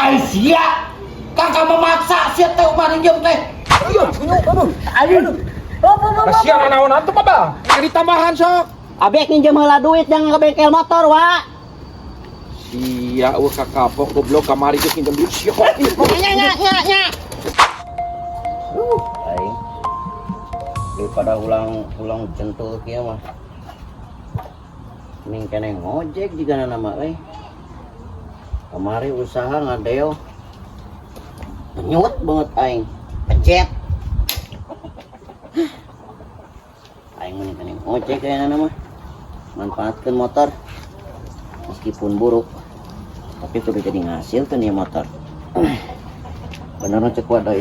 Ai sia. Kakak memaksa sia teh umah rinjem teh. Aduh. Aduh. Kasihan naon atuh mah, Bang. Jadi tambahan sok. Abek nginjem heula duit yang ke bengkel motor, Wak. Sia eueuh kakapok goblok kamari geus nginjem duit sia kok. Nya nya nya nya. Aing. Daripada ulang-ulang centul kieu mah. Mending keneh ngojek jigana nama euy. Kamari usaha ngadeo. Penyut banget aing. Pejet. Aing mending keneh ngojek kayakna mah. Manfaatkan motor meskipun buruk tapi kudu jadi ngasilkeun ieu motor. Bener cek wadah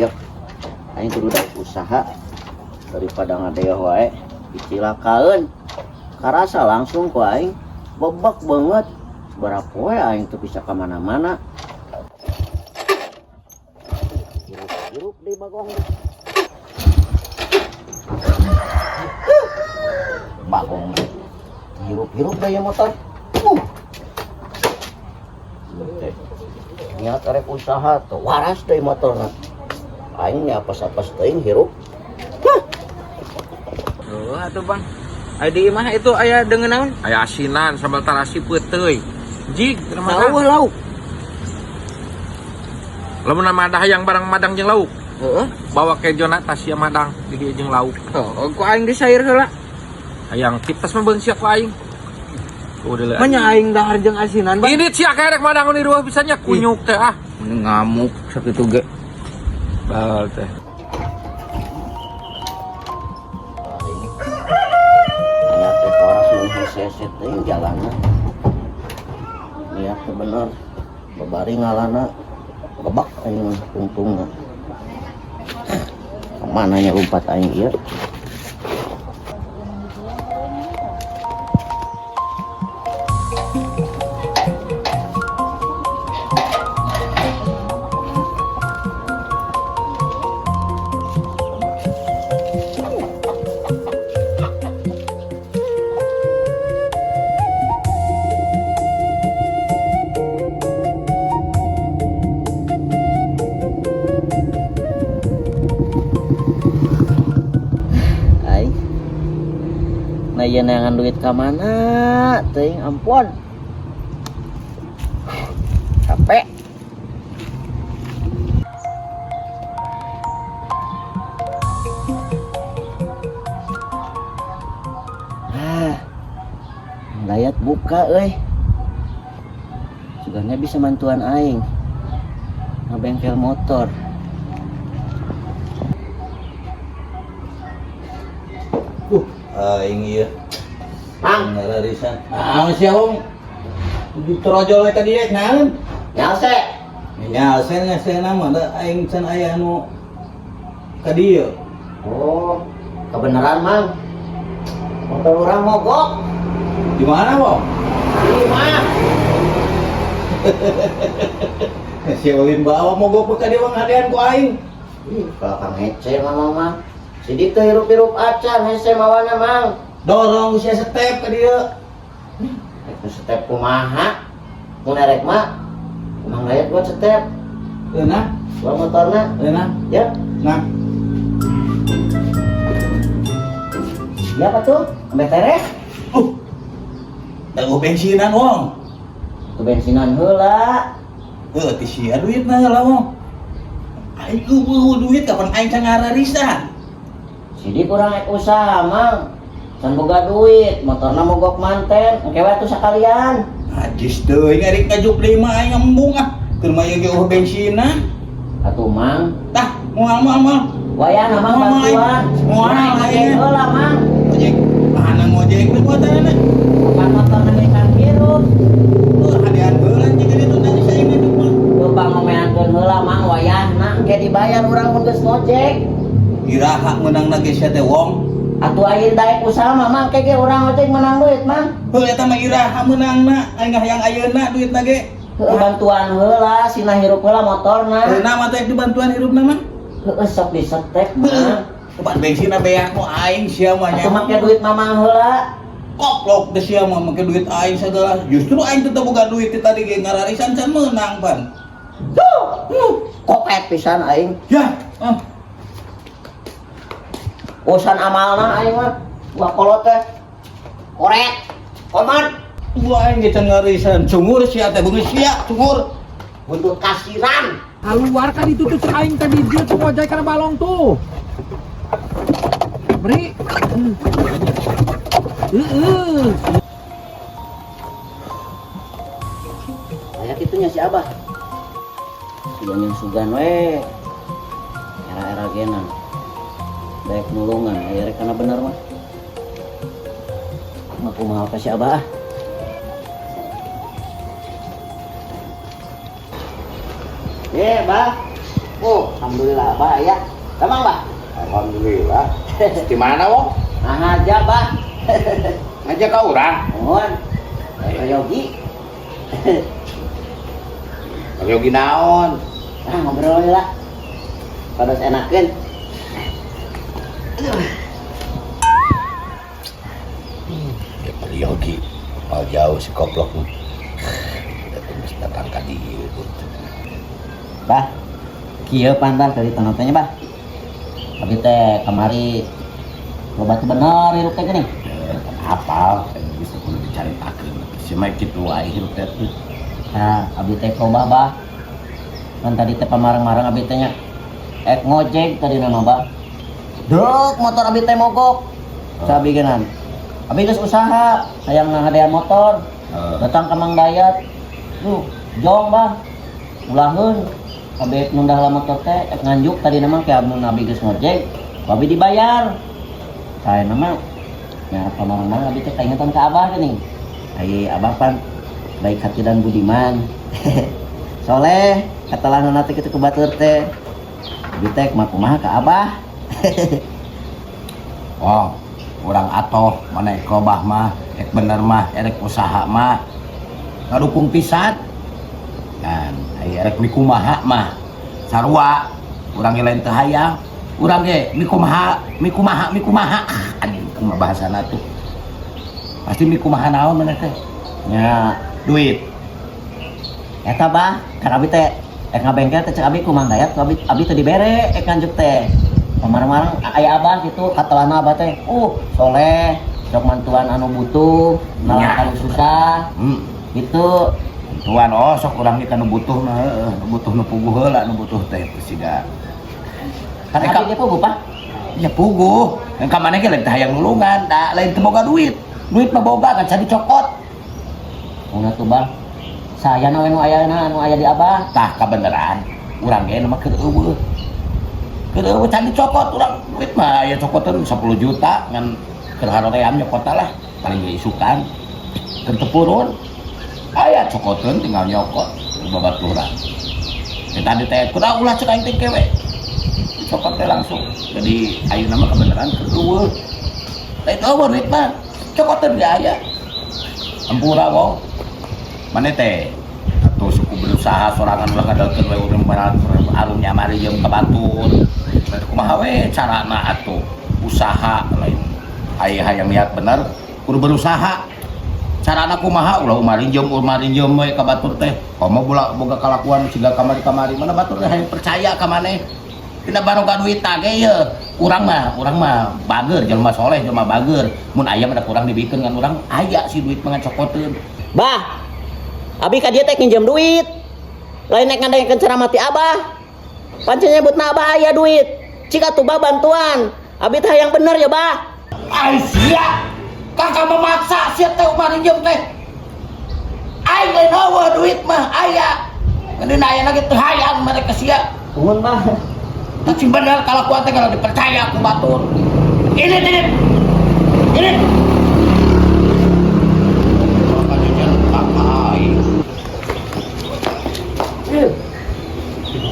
aing kudu daek usaha daripada ngadeo wae dicilakaeun. Karasa langsung ku aing bebek banget. Berapa poe aing tuh bisa ka mana-mana. Hirup-hirup di bagong. Bagong hirup-hirup deh motor. Niat arek usaha tuh waras deh motorna. Aing nya apas-apas teuing hirup. Oh, atuh Bang. Aya di imah itu aya deungeun naon? Aya asinan sambal tarasi peuteuy. Jig, Lauk lauk. Lamun madah yang barang madang jeung lauk. Heeh. Bawa kejona tas sia madang di dieu jeung lauk. Oh, ku aing disair heula. Hayang kitas mah beung sia ku aing. Udah lah. Manya aing dahar jeung asinan, Bang. Ini sia kerek madang di ruah bisanya kunyuk teh ah. Mending ngamuk sakitu ge. Bal teh. Niat teh waras mun hese teuing jalanna. Niat teh bener. Babari ngalana bebak aing mah tungtungna. Kemana nya lumpat aing ieu? Aing. Nah ieu neangan duit ka mana? Teuing ampun. Capek. Ah. Dayat buka euy. Sugana bisa mantuan aing. Ngabengkel motor. Aing ieu. Mang, Ngararisan. Naon sia Wong? Ditorojol we ka dieu naon? nyalse. Nyalse nyalse nama da aing can aya anu ka dieu. Oh, kebenaran Mang. Motor orang mogok. Di mana, Wong? Di imah. Si Ulin bawa mogok ka dieu Wong hadean ku aing. Ih, kalau kang hece mama mah. Sidik teh hirup-hirup acan hese mawana Mang. Dorong sia step ka dieu. Rek nu step kumaha? Mun erek mah Mang Dayat buat step. Eunah, Gua motorna. eunah. Ya. Nah, Ya apa tuh? Sampai teres? Tangguh bensinan Wong. Ke bensinan heula. Heuh, ti sia duitna heula Wong. Aing eueuh duit kapan aing can ngararisan. Sidik kurang rek usaha Mang. Can boga duit, motorna mogok manten, engke we atuh sakalian. Najis teuing ari ka Jupri mah aing embung ah. Keur mah ieu ge eueuh bensinan. Atuh Mang, Tah, moal moal moal. wayahna Mang Moal, bantuan. moal, Naik aing. ngojek heula Mang. Ojek, mana ngojek teh buatanana? Kapan motorna ge kan hirup. Heuh, hadean heula jeung ditu najis aing ditu mah. Coba ngomeankeun heula Mang wayahna engke dibayar urang mun geus ngojek. Iraha meunangna ge sia teh Wong. Atuh ayeuna daek usaha mah Mang, ke ge urang ngojek menang duit Mang. Heuh eta mah iraha meunangna, aing hayang ayeuna duitna ge. Heuh bantuan heula, sina hirup heula motorna. Heuh mah teh dibantuan hirupna mah. Heuh sok disetek Heuh, Mang. Obat bensinna beak nu aing sia mah Atuh make duit mamang heula. Koplok teh sia mah make duit aing segala. Justru aing teu boga duit teh tadi ge ngararisan can meunang pan. Tuh, Kopet pisan aing. Ya, ah. Urusan amalna aing mah. Gua kolot teh. Koret. Koman. Gua aing ge can ngarisan cungur sia teh beungeut sia cungur. Buntut kasiran. Keluar kan itu tuh cek aing tadi dia tuh ngojek karena balong tuh. Beri. Heeh. Aya kitunya si Abah. Sugan yang sugan we. Era-era genan. Daek nulungan aya rek kana bener mah. Mah kumaha ka si Abah ah. Ye, Bah. Oh, alhamdulillah Abah aya. Damang, Bah. Alhamdulillah. Di mana, Wong? Nah aja, Bah. Ngajak ka urang. Mohon. Ayo Yogi. Kang Yogi naon? Ah, ngobrol lah. Pados enakeun. Ya Pak Yogi, mau jauh si koplok mah. Udah tembus datang ka dieu gitu. Bah, kieu pantan dari tanah teh nya, Bah. Abi teh kamari loba teu bener hirup teh geuning. Eh, kan apal, kan bisa kudu dicaritakeun. Si mah kitu wae hirup teh tuh. Nah, abi teh loba, Bah. Kan tadi teh pamarang-marang abi teh nya. Ek ngojek tadi nama, Bah. Dek motor abi teh mogok. Sabi geunan. Abi geus usaha, hayang ngahadean motor. Datang ke Mang Dayat. Duh, jong, Bah. Ulaheun. Abi nundah lah motor teh, ek nganjuk tadi nama kayak mun abi geus ngojek, ku abi dibayar. Saya nama ya pamarang-marang abi teh kaingetan ka Abah geuning. Ai Abah pan baik hati dan budiman. Soleh, katelahna teh kitu ku batur teh. Abi teh kumaha kumaha ka Abah. Oh, urang atoh mana ek robah mah, ek bener mah, erek usaha mah. Ngadukung pisan. Kan, aya erek mikumaha mah. Sarua, urang ge lain teu hayang. Urang ge mikumaha, mikumaha, mikumaha. Ah, anjing kumaha bahasana tuh. Pasti mikumaha naon maneh teh? Ya, Duit. Eta Bah, kan abi teh ek ngabengkel teh cek abi ku Mang Dayat, ku abi abi teh dibere ek nganjuk teh. Pamarang-marang aya Abah gitu, katelahna Abah teh, soleh, sok mantuan anu butuh, malah anu susah. Gitu. Bantuan, oh sok urang ge kanu butuh mah heueuh, nu butuh nu puguh heula nu butuh teh siga. Kan Eh, abi ge puguh, Pak. Ya puguh. Yang ka maneh ge lain teh hayang nulungan, da lain teu boga duit. Duit mah boga kan can dicokot. Mun atuh, Bang. Saya na we nu aya na nu aya di Abah. Tah kabeneran, urang ge mah keur eueuh. Keur eueuh can dicokot urang duit mah aya cokoteun 10 juta ngan keur haroream nyokot lah, paling ge isukan. Keur teu purun. Aya cokoteun tinggal nyokot babaturan. Teh tadi teh kudu ulah cek aing teh kewe. Dicokot teh langsung. Jadi ayeuna mah kebeneran keur eueuh. Lain eueuh duit mah cokoteun ge aya. Ampura wong. Maneh teh atuh suku berusaha sorangan ulah ngadalkeun we urang arum nyamari jeung ka batur. Kumaha we carana atuh usaha lain aya hayang niat bener kudu berusaha. Carana kumaha ulah umarinjem umarinjem we ka batur teh. Komo boga kalakuan siga kamari-kamari mana batur teh hayang percaya ka maneh. Dina baroga duit ge ye. Urang mah bager jelema soleh jelema bager. Mun aya mah da kurang dibikeun kan urang aya si duit mah cokoteun. Bah, abi ka dieu teh nginjem duit. Lain nek ngadengkeun ceramah ti Abah. Pancen nyebutna Abah aya duit. Cik atuh Bah bantuan. Abi teh hayang bener ya, Bah. Ai sia. Kakak memaksa sia teh umarinjem teh. Aing lain eueuh duit mah aya. Ngeundeun aya lagi teu hayang mereka sia. Nuhun, Bah. Tah sing bener kalakuan teh kalau dipercaya ku batur. Ini ini. Ini.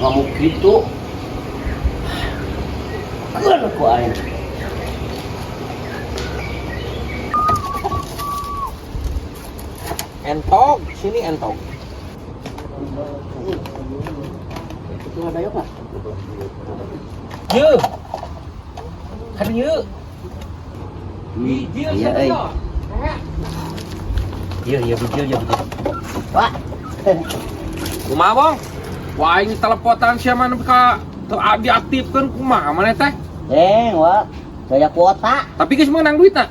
Kamu gitu. Keun ku aing. Entog, sini entog. Itu ada yuk, Pak. Ye. Kan ye. Bijil Iya, euy. Iya, iya bijil, iya bijil. Wah. Kumaha, Bang? Wah, aing teleponan sia mah nepi ka teu diaktifkeun, kumaha maneh teh? Deng, wa. Saya kuota. Tapi geus meunang duitna.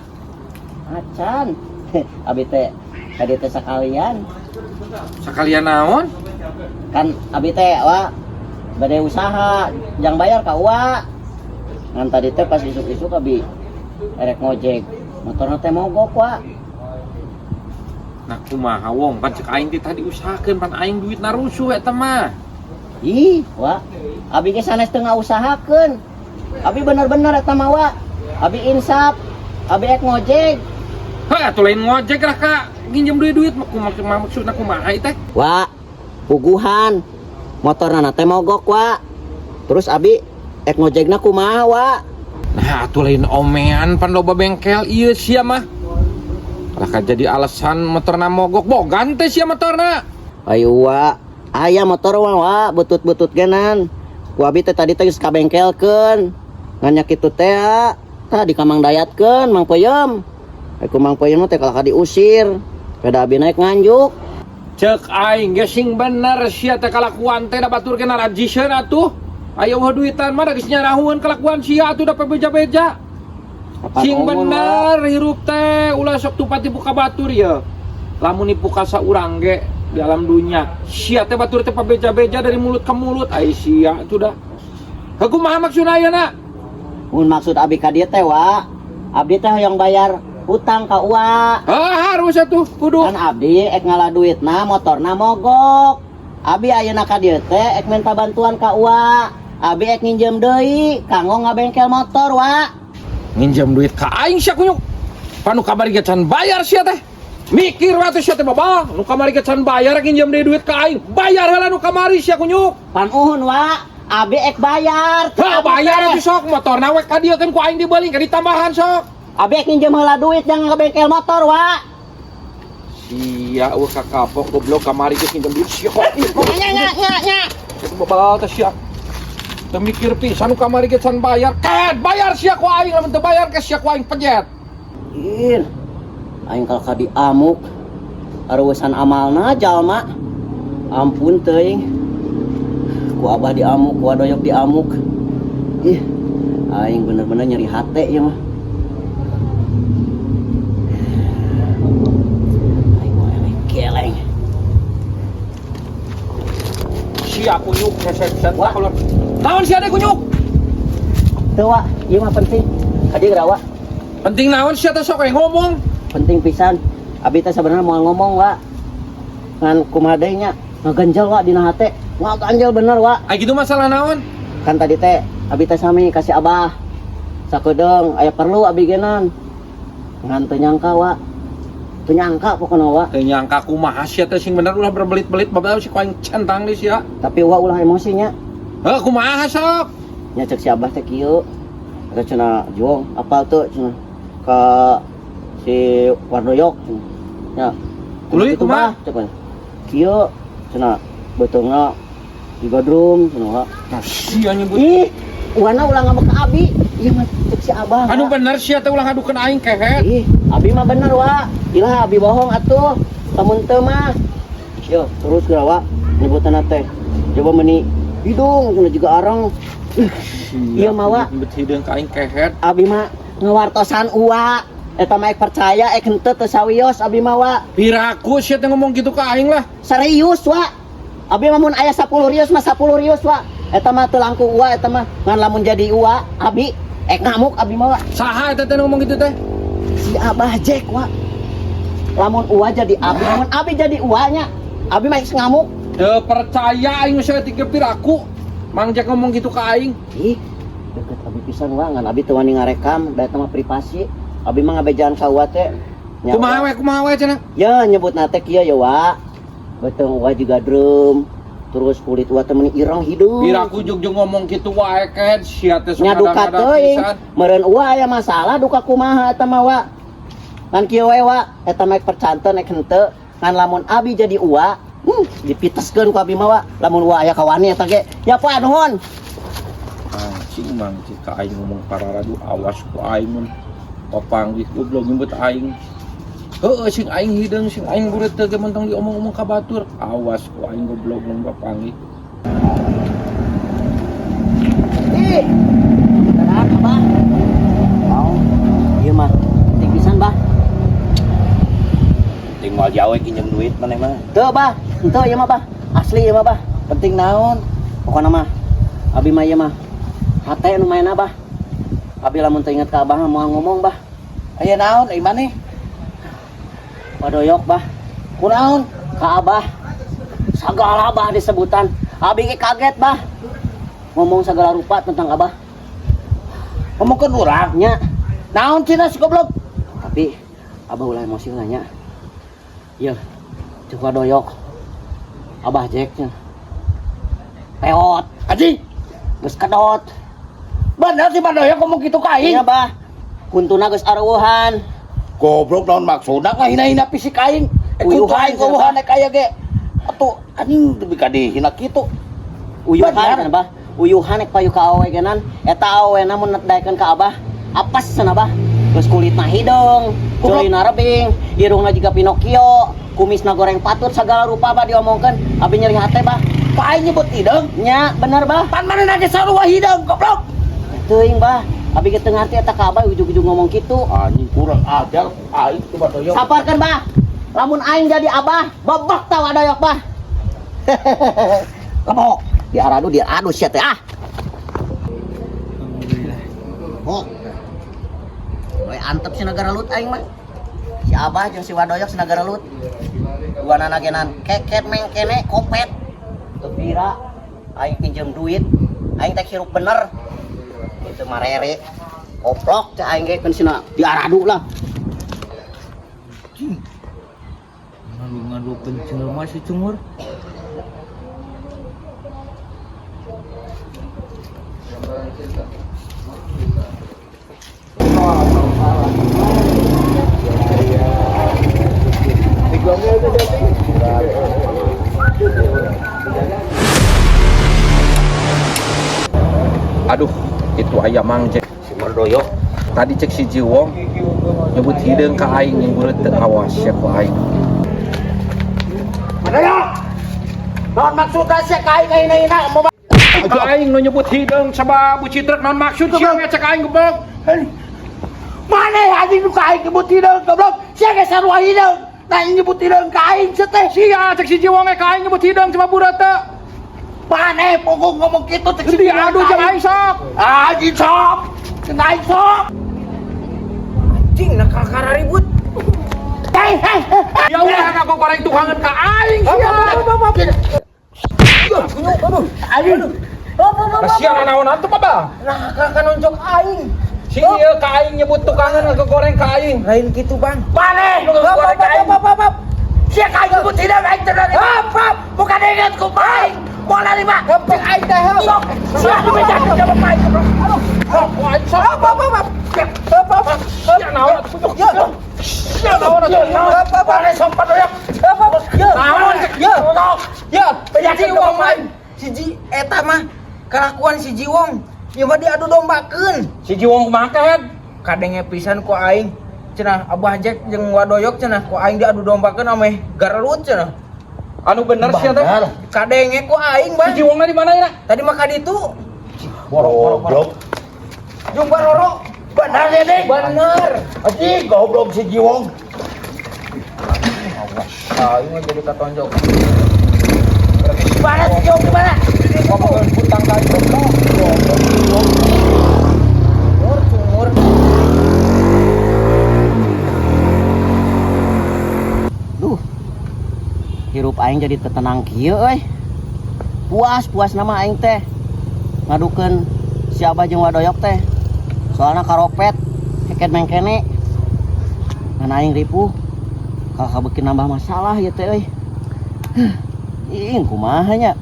Acan. Abi teh tadi teh sekalian. Sakalian naon? Kan abi teh, wa, bade usaha jang bayar ka uwa. Ngan tadi teh pas isuk-isuk abi erek ngojek. Motorna teh mogok, wa. Nah, kumaha, Wong? Pan cek aing teh tadi usahakeun, pan aing duitna rusuh eta mah. Ih, wa. Abi ge sanes teu ngausahakeun. Abi bener-bener eta mah, wa. Abi insaf. Abi ek ngojek. Heh, atuh lain ngojek lah ka nginjem duit-duit mah, kumaha maksudna, kumaha ieu teh? Wa, puguhan. Motorna teh mogok, wa. Terus abi ek ngojekna kumaha, wa? Nah, atuh lain omean, pan loba bengkel ieu sia mah. Lah, ka jadi alasan motorna mogok, bogan teh sia motorna. Ayo, wa, aya motor wa, wa, butut-butut genan. Ku abi teh tadi teh geus kabengkelkeun. Ngan nya kitu teh, tah di ka Mang Dayatkeun, Mang Peuyeum. Ai ku Mang Peuyeum mah teh kalah ka diusir. Beda abi naik nganjuk. Cek aing ge sing bener sia teh kalakuan teh, da batur ge narajiseun atuh. Aya euweuh duitan mah da geus nyarahueun kalakuan sia atuh, da beja-beja. Sing bener hirup teh, ulah sok tupat dibuka batur ya. Lamun nipu ka saurang ge di alam dunia. Sia teh batur teh pabeja-beja dari mulut ke mulut. Ai sia atuh dah. Heuh, kumaha maksudna ayeuna? Mun maksud abi ka dieu teh, wa, abdi teh hoyong bayar utang ka uwa. Ah, harus atuh kudu. Kan abdi ek ngala duitna, motorna mogok. Abi ayeuna ka dieu teh ek minta bantuan ka uwa. Abi ek nginjem deui kanggo ngabengkel motor, wa. Nginjem duit ka aing sia kunyuk. Pan nu kamari ge can bayar sia teh. Mikir we atuh sia teh, babah. Nu kamari ge can bayar, nginjem deui duit ka aing. Bayar heula nu kamari sia kunyuk. Pan uhun, wa, abi ek bayar. Hah, bayar atuh sok, motorna we ka dieu kan ku aing dibeli, ka ditambahan sok. Abi ek nginjem heula duit jang ngabengkel motor, wa. Sia euweuh kakapok, goblok, kamari geus nginjem duit sia kok. Nya nya nya nya. Itu babal teh sia. Teu mikir pisan, nu kamari ge can bayar. Ket, bayar sia ku aing, lamun teu bayar ke sia ku aing pejet. Ih, aing kalau ka diamuk arusan amalna jalma. Ampun teuing. Ku abah diamuk, ku adoyok diamuk. Ih, aing bener-bener nyeri hate ieu mah. Aing mau eleng geleng. Sia kunyuk keset-set Wah. keluar. Naon sia deh kunyuk? Teu, wa, ieu mah penting. Ka dieu geura, wa. Penting naon sia teh, sok we ngomong. Penting pisan. Abi teh sebenarnya mau ngomong, wa. Ngan kumaha deui nya, ngaganjel, wa, dina hate. Ngaganjel bener, wa. Ai gitu masalah naon? Kan tadi teh abi teh sami kasih abah sakedeung aya perlu abi genan. Ngan teu nyangka, wa, teu nyangka pokona, wa. Teu nyangka kumaha sia teh, sing bener, ulah berbelit-belit, babal si ku aing centang di sia. Tapi wa, ulah emosinya. Heuh, kumaha sok? Nya cek si abah teh kieu, eta cenah, "Juong, apal teu?" cenah, ka si Wardoyok cenah. Nya Tuluy kitu, kumaha? Bah, cek we. Kieu cenah, beuteungna digadrum cenah, wa. Nah, sia nyebut. Ih, wana ulah ngambek ka abi. Ieu mah cek si abah, Anu wa. Bener sia teh, ulah ngadukeun aing, kehet. Ih, abi mah bener, wa. Ilah abi bohong atuh. Lamun teu mah. Yo, terus geura, wa, nyebutan teh. Coba meni hidung cenah juga arang. Ih, iya mah, wa. Nyebut hideung ka aing, kehet. Abi mah ngawartosan uwa. Eta mah ek percaya ek henteu teu sawios abi mah, wa. Piraku sia teh ngomong gitu ka aing lah. Serius, wa. Abi mah mun aya 10 rius mah 10 rius, wa. Eta mah teu langkung uwa eta mah. Ngan lamun jadi uwa, abi ek ngamuk abi mah, wa. Saha eta teh ngomong gitu teh? Si Abah Jack, wa. Lamun uwa jadi abi, lamun abi jadi uanya, abi mah geus ngamuk. Teu percaya aing saeutik ge piraku. Mang Jack ngomong gitu ka aing. Ih, deket abi pisan, wa, ngan abi teu wani ngarekam, da eta mah privasi. Abi mah ngabejaan ka uwa teh. Nya, Kumaha wa. we, kumaha we cenah? Ya nyebut teh kieu ya, wa. Beuteung uwa juga drum. Terus kulit uwa teh meuni ireng hideung. Piraku jug ngomong gitu wae, kehet sia teh sok Nya duka kadang-kadang teuing. pisan. Meureun uwa aya masalah duka kumaha eta mah, wa. Ngan kieu we, wa, eta mah ek percanten ek henteu. Ngan lamun abi jadi uwa, dipiteskeun ku abi mah, wa. Lamun uwa aya kawani eta ge. Ya poe, nuhun. Anjing, mang ka aing ngomong pararadu, awas ku aing mun papanggih, goblok, nyebut aing. Heueuh, sing aing hideung, sing aing bureut teh ge mentong diomong-omong ka batur. Awas ku aing, goblok, mun papanggih. Moal jauh pinjem duit maneh mah. Teu, Bah. Henteu ieu mah, Bah. Asli ieu mah, Bah. Penting naon? Pokona mah abi mah ieu mah hate nu maena, Bah. Abi lamun teu inget ka Abah mah moal ngomong, Bah. Aya naon ai maneh? Wadoyok, Bah. Kunaon? Ka Abah. Sagala, Bah, disebutan. Abi ge kaget, Bah. Ngomong segala rupa tentang Abah. Ngomongkeun urang. Nya, Naon cenah si goblok? Tapi Abah ulah emosi lah nya. Iya, cek Wadoyok. Abah Jack nya. Peot, Anjing, geus kedot. Bener si Badoyok ngomong kitu ka aing. Iya, Bah. Kuntuna geus areuweuhan. Goblok, naon maksudna ngahina-hina fisik aing? Eh, kuntu Uyuhan aing cenah, euweuhan Bah. nek aya ge. Atuh anjing lebih ka dihina kitu. Uyuhan Bener. cenah, Bah. Uyuhan nek payu ka awewe genan, eta awewe mun daekeun ka Abah, apes cenah, Bah. Geus kulitna hideung, ceulina rebing, irungna jiga Pinocchio, kumisna goreng patut, segala rupa, Bah, diomongkeun. Abi nyeri hate, Bah. Ka aing nyebut hideung? Nya, bener, Bah. Pan manehna ge sarua hideung, goblok. Teuing, Bah. Abi ge teu ngarti eta ka Abah ujug-ujug ngomong kitu. Anjing, kurang ajar aing tu Badoyok. Saparkeun, Bah. Lamun aing jadi Abah, bebek tau Wadoyok, Bah. Lemok. Diaradu diadu sia teh ah. Oh. We antep si negara lut aing mah. Si Abah jeung si Wadoyok si negara lut. Dua nana genan keket mengkene kopet. Teu pira aing pinjem duit, aing teh hirup bener. Itu mah rere. Koplok teh aing ge keun sina diaradu lah. Ngadu-ngadu jelema si cungur. Aduh, itu ayam Mang Jack. Si Badoyok. Tadi cek si Jiwong nyebut hideung ka aing yang buleut teu, awas ya ku aing. Badoyok. Naon maksudna sia ka aing ngahina-hina mau? Ka aing nu nyebut hideung sabab bucitrek, naon maksud sia ngecek aing, goblok? Maneh anjing nu ka aing nyebut hideung, goblok. Sia ge sarua hideung. Nah, nyebut hideung ka aing sia teh. Sia cek si Jiwong ge ka aing nyebut hideung, coba bureut teu. Maneh pokok ngomong kitu cek si Diadu jeung aing sok. Anjing, sok. Jeung aing sok. Anjing, nak kakara ribut. Hei, hei, hei. Ya udah, ngaku goreng tukangan ka aing sia. Anjing. Nah, sia naon atuh, Abah? Nah, kakak nonjok aing. Si ieu ka aing nyebut tukangan ngagoreng ka aing. Lain gitu, Bang. Maneh nu ngagoreng ka aing. Sia ka aing nyebut hideung, aing teu narima. Bukan ingat ku aing. Moal narima. Cek aing teh sok. Sia nu bejakeun ka bapak aing, goblok. Sok ku aing sok. Sia naon atuh? Sia naon atuh? Maneh sok, Badoyok. Naon? Ya, Ya, si Jiwong mah. Si Ji eta mah kelakuan si Jiwong. Ieu mah diadu dombakeun. Si Jiwong kumaha kan? Kadenge pisan ku aing. Cenah Abah Jack jeung Wadoyok cenah ku aing diadu dombakeun ameh garelut cenah. Anu bener sia teh. Kadenge ku aing, Si Bang. Jiwongna di mana ya? Tadi mah ka ditu. Goblok. Jeung Baroro. Bener ya, Ding? Bener. Anjing, goblok si Jiwong. Aing mah jadi katonjok. Di mana si Jiwong, di mana? Ngomongkeun hutang ka aing, goblok. Cungur, cungur. Duh. Hirup aing jadi tetenang kieu euy. Puas, puas nama aing teh. Ngadukeun si Abah jeung Wadoyok teh. Soalna karopet, heket mengkene. Ngan aing ripuh. Kakak bikin nambah masalah ya teh euy. Ih, kumaha nya?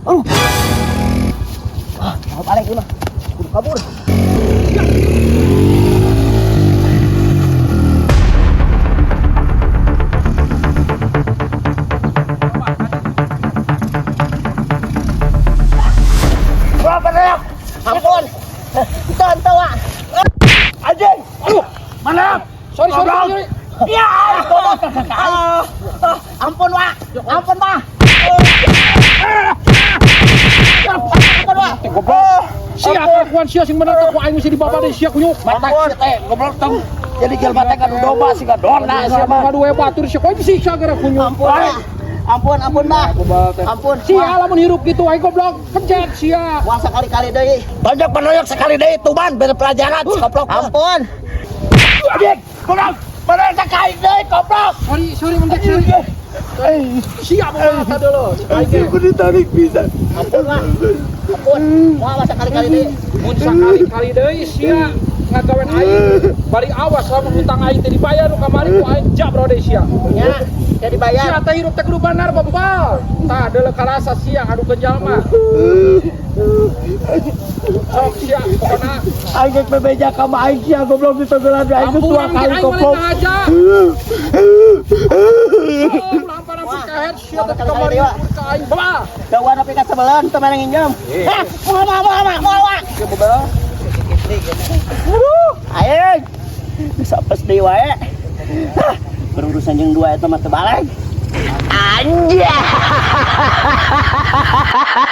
Aduh. Ah, mau balik ieu mah. Kudu kabur. Berapa? Ampun. Ente ente, Wak. Anjing. Aduh, mana? Sorry, sorry, sorry. Ya, goblok. Ah, ah, ampun, Wak. Ampun, Pak. Ampun, Wak. Goblok. Sia kelakuan sia sing bener teh ku aing mesti dibawa deui sia kunyuk. Mata sia teh, goblok tong. Jadi jelema teh ngadu domba siga dona sia mah. Ngadu we batur sia koe disiksa gara kunyuk. Ampun, Bah. Ampun, ampun, Bah. Ampun. Sia lamun hirup gitu aing goblok pencet sia. Wah, sekali-kali deui. Banyak penoyok sekali deui tuban bere pelajaran si goblok. Ampun. Adik, goblok. Penoyok sekali deui goblok. Sorry, sorry Mang Jack, sorry. Sia bawa dulu. Aing ge. Ditarik bisa. Ampun, Bah. Ampun. Wah, sekali-kali deui. Mun sakali-kali deui sia ngagawen aing. Bari awas lamun hutang aing teh dibayar nu kamari ku aing jabro deui sia. Ya, jadi bayar. Sia teh hirup teh kudu bener bebal. Tah deuleu karasa sia ngadukeun jalma. Sok sia pokona Aing geus bebeja ka mah aing sia goblok ditegelan aing geus dua ampunan kali aing balik goblok. aja. Oh, ulah ampun kahet sia teh kamari ka aing bebal. Dawan api ka sebeleun teu menang injem. Hah, moal moal moal moal moal. Aduh, aing. Bisa apes deui wae. Hah, berurusan jeung dua eta mah teu baleg. Anjay.